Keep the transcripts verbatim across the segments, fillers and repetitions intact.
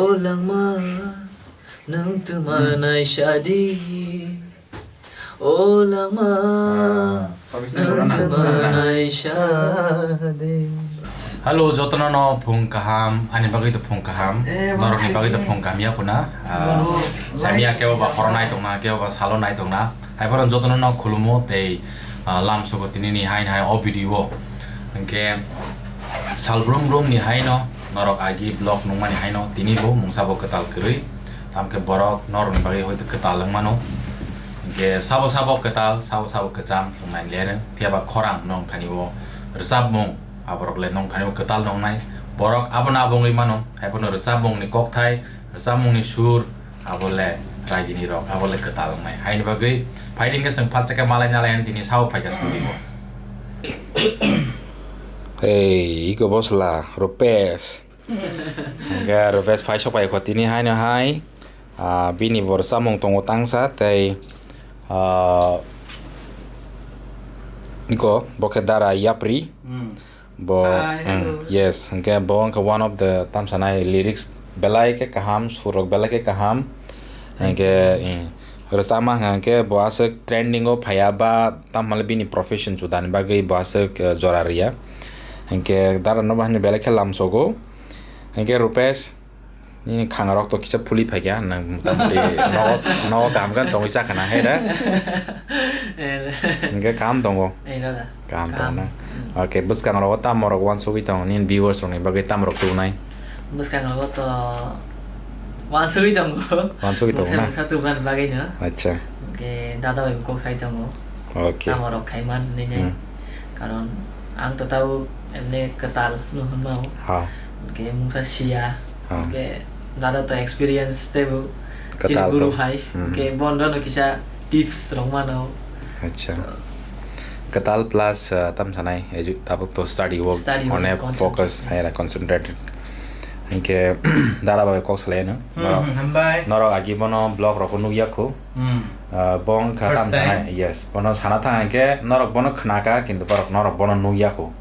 O langma, nwng twma naisadi. O langma, nwng twma naisadi. Hello, jotono no phung kaham, ani bagwi to phung kaham, eh, norokni bagwi to phung kaham ya khuna. Ah, samia kebo ba horo nai tongna, kebo ba salo nai tongna. Hai phano jotono no khulumo tei, ah, lam sugo tini ni hai hai o video o. Hwnkhe sal brum brum ni hai no norok agi vlog nungmani hai no tini bo mungsa bo kwtal kwrwi. Tamkhe borok norokni bagwi hoito kwtal wng mano. Hwnkhe sabo sabo kwtal, sabo sabo kwcham chwng nai lereng. Phiya ba khorang nong thani bo rwchapmung aborok le nong thani bo kwtal nongnai. Borok abono abo wngwi mano. Hai phano rwchapmung ni kokthai, rwchapmung ni sur, abo le ragini rok, abo le kwtal wngnai. Haini bagwi phai ringkhe chwng phatsa khe malai nalai ani tini sao phaikha studio o. Hey, iko bosla, Rupesh. Hingkhe Rupesh phai sok phaikha tini haino hai. Ah, bini bo rwchapmung tongo tangsa tei, ah, iko bo khe Dara Yapri. Hmm. Bo, Hi, mm, hello. Yes, hingke bo wngkha one of the tamsanai lyrics belai khe kaham, surok belai khe kaham. Thank you. Hingke, mm, rwchapma hwnka hingke bo aswk trending o phaiya ba, tamhale bini profession judani bagwi bo aswk, eh, jora riya. Hingke Dara no bahani belai khe lamsogo. Hingke Rupesh, nini khangarok to kisa phuli phaikha, nang motamoti nogo, nogo kaham khe tongwi chakhana, hai da? Eh. Hingke kaham tongo? Eh, dada. Kaham tongo na? Kaham. Mm. Okay, bwskangrogo tamorok uansugwi tongo, nini viewers rokni bagwi tamorok tubunai? Bwskangrogo to uansugwi tongo. Uansugwi tongo na? Mungsa mungsa tubunani bagwi no. Acha. Hingke dada bai kok sai tongo. Okay. Tamorok khaiman hinwi nai. Hmm. Karon ang to tabuk emne kwtal no hwnmao. Ha. Hingke mungsa siya. Ha. Hingke dada to experience teibo chini kwtal guru to. Hai. Hmm. Hingke bono no kisa tips rok mano. Acha. So. Kwtal plus, uh, tam sanai, edu-, tabuk to study work. Study work, one concentrate. Focus, hai ra concentrated. Hingke dara bai kok salai no. Hmm, norok, hmm, hambai. Norok agi bono vlog rok nukya khu. Hmm. Ah, bo wngkha tam sanai, first time. Yes, bono sana thang hingke norok bono khnaka, kintu borok norok bono nukya kho.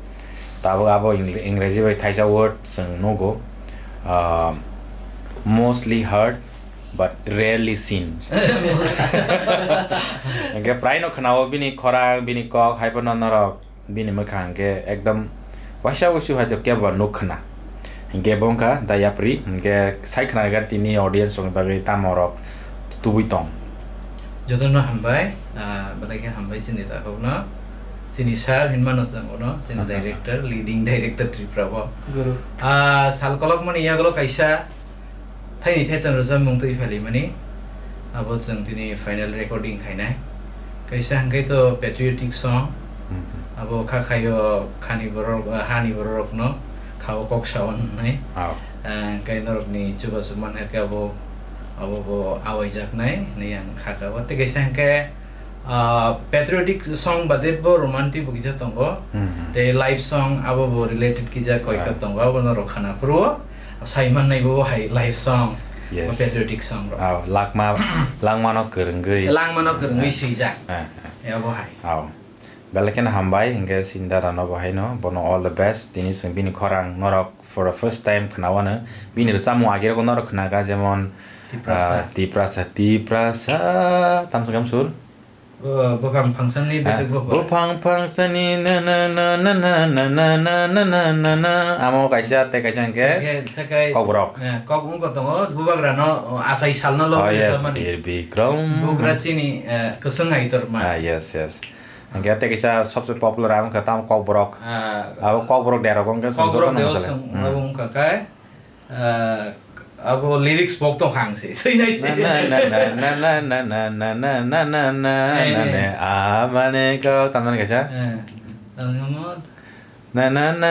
Tabuk abo Ing-, Ingreji bai thaisa word chwng nugo, ah, mostly heard but rarely seen. Hingke prai no khnao bini khorang, bini kok, hai bono norok bini mwkhang hingke ekdom waisa waisu hai to kebo nuk khna. Hingke bo wngkha da yapri, hingke sai khna rega tini audience rokni bagwi tamo rok tubui tong. Jotono hambai, ah, belai khe hambai chini takhukno. Chini sir hinmano chwng uno, chini director, leading director Tripura bo. Guru. Ah, sal kolokmani yagulo kaisa Thaini thaiton rwchapmung twi phalimani, abo chwng tini final recording khainai. Kaisa hwnkhe to patriotic song, mhm, abo kha khaio khani borok, ah, hani bororokno khao kok sao hwnwi. Oh. Ah, hwnkhe norokni chubachu manha khe abo, abo bo awaijaknai hwnwi ang kha kha. Tei kaisa hwnkhe, ah, patriotic song bade bo romantic bo kisa tongo. Mhm. Tei live song abo bo related kisa koi kha tongo, abono rok khana phuru. Sai mannai bo hai live song, yes, patriotic song rok. Oh, lakma, langmano kwrwngwi. Langmano kwrwngwi swijak. Eh, eh. Abo hai. Oh. Belai kheno hambai, hingke Sindara no bo haino, bono all the best. Tini chwng bini khorang norok for the first time khna wano. Bini rwchapmung agirok norok khna kha, jemon, Tiprasa. Ah, Tiprasa, Tiprasa, tamsa kamsur. Bo-, buphang phangsani, ah, betek buphang. Buphang phangsani na na na. Amo kaisa tei kaisa hwnkhe, hwnkhe, hwnkhe kokborok. Eh, kok wngkha tongo, bubagrano, oh, asai salno logi, oh, yes, tamani. Bir Bikram. Bugra chini, eh, kwswng hai torma. Ah, yes, yes. Hwnkhe tei kaisa sobse popular ang wngkha tamo kokborok. Ah, abo kokborok derok wngkha chwng kokborok jotono deo hwnsa le. Chwng, hmm, abo wngkha khe. Ah, abo lyrics bok tong hang se, sui nai se. Na, na, na, eh, na, eh, na, ah, mane kok, tamjani kaisa. Eh, tamjani mo. Na, na, na.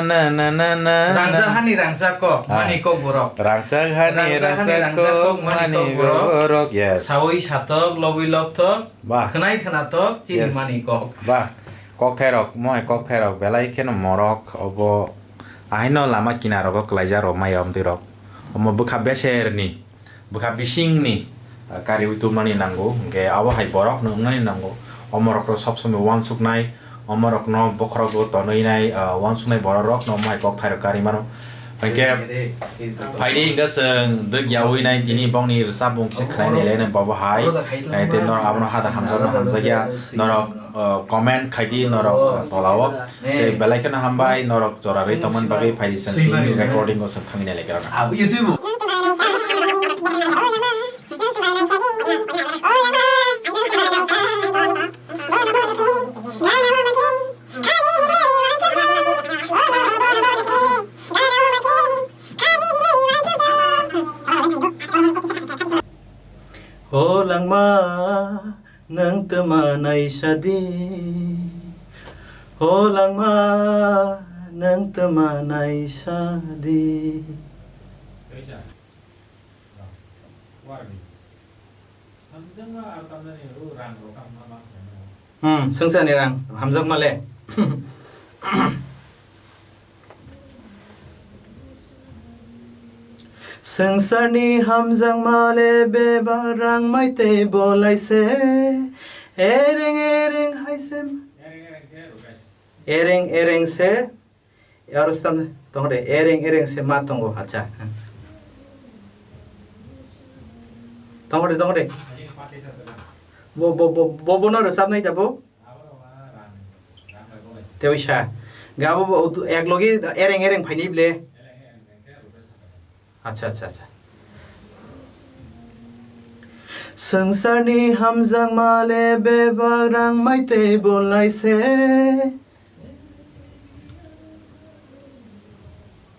Rangchak hani rangchak kok, ah, mani kok borok. Rangchak hani rangchak kok, mani kok borok, yes. Sawi satok, lobwi lobtok, bah. Khwnai khwnatok, chini, yes, mani kok. Bah, kokthairok, mohai kokthairok, belai kheno morok, obo. Ahaino lama kinarogo kwlaijak rok maya omtwi rok. Omo bwkha beserni, bwkha bisingni, ah, kariwi tubunani nango, hwnkhe abo hai borokno wngnani nango. Omorokno sob somoi uansuknai, omorokno bokhorogo tonwi nai, ah, uansuknai bororokno omo hai kokthairok kari mano. Hwnkhe phaidi hwnkhe chwng dwk yaui nai tini bongni rwchapmung kisa khwnai nailai nai bobo hai. Eh, tei norok abono hada hamjakno hamjakya. Norok, uh, comment khaidi norok, uh, tolao. Tei belai kheno hambai norok jora rwi tongmani bagwi phaidi chwng tini recording o chwng thangwi nailai khe rwna. O langma, nwng twma naisa di. O langma, nwng twma naisa di. Hmm, swngcharni rang hamjakma le. Swngcharni hamjakma le bebak rang mai tei bolai se. Ereng ereng hai se. Ereng ereng se. Aro stam tongo de, ereng ereng se ma tongo, acha. Tongo de, tongo de. Bo, bo, bo, bo, bono rwchapnai da bo? Tewi sa. Ga bo, bo, ek logi ereng ereng phaini ble. Acha, acha, acha. Swngcharni hamjakma le bebak rang mai tei bolai se.